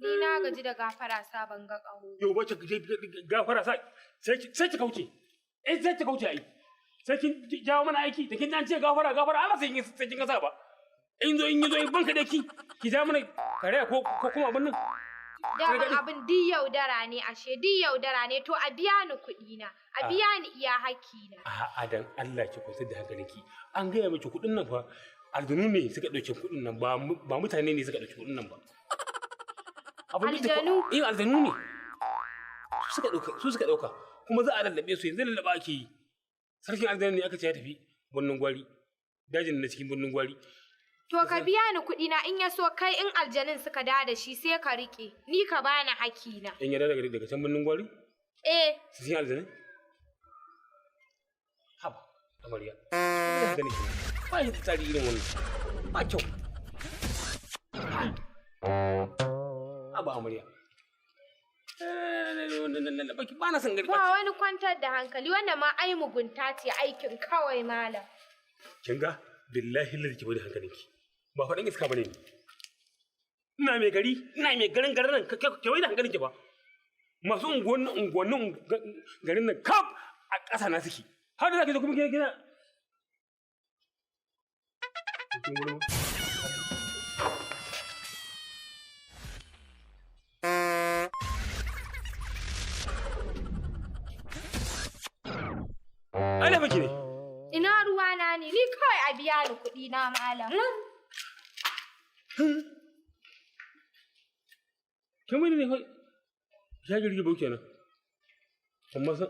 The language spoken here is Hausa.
Ni na gaji da gafara sa ban ga ƙaho. Yau ba ki gafara sa sai ki kauce. Eh, sai ki kauce ai. Sai kin jawo mana aiki da kin an ce gafara gafara Allah, sai kin gasa ba. In zo in yi zo in banka da ki ki ja mana kare ko kuma abin nan. Daman abin duk yaudara ne ashe, duk yaudara ne. To a biya ni kuɗi na. A biya ni iya hakkina. A'a, dan Allah ki kwantar da hankalinki. An gaya miki kuɗin nan fa aljanu ne suka ɗauki kuɗin nan, ba mutane ne suka ɗauki kuɗin nan ba. Aljanu? Eh, aljanu ne. Su suka ɗauka, su suka ɗauka. Kuma za a lallaɓe su, yanzu lallaɓa ake yi. Sarkin aljanu ne aka ce ya tafi birnin Gwari. Dajin na cikin birnin Gwari. To ka biya ni kuɗi na, in ya so kai in aljanun suka da da shi sai ka riƙe. Ni ka bani hakkina. In ya daga can birnin Gwari? Eh. Sarkin aljanu? Haba, amarya. Ba gani ki. Ba shi da tsari irin wannan. Ba kyau. Haba amarya. Ba na son gari. Ba wani kwantar da hankali, wannan ma ai mugunta ce aikin kawai, malam. Kin ga, billahi lazi ki bada hankalinki. Ba faɗin iska bane ni. Ina mai gari, ina mai garin garin nan, ke wai da hankalinki ba. Masu unguwannin unguwannin garin nan kaf a ƙasa na suke. Har da zaki zo kuma kina. Kin gurin. Ai laifinki ne. Ina ruwa na ne, ni kawai a biya ni kuɗi na, malam. Kin wani ne fa ya girgi bau kenan. Amma san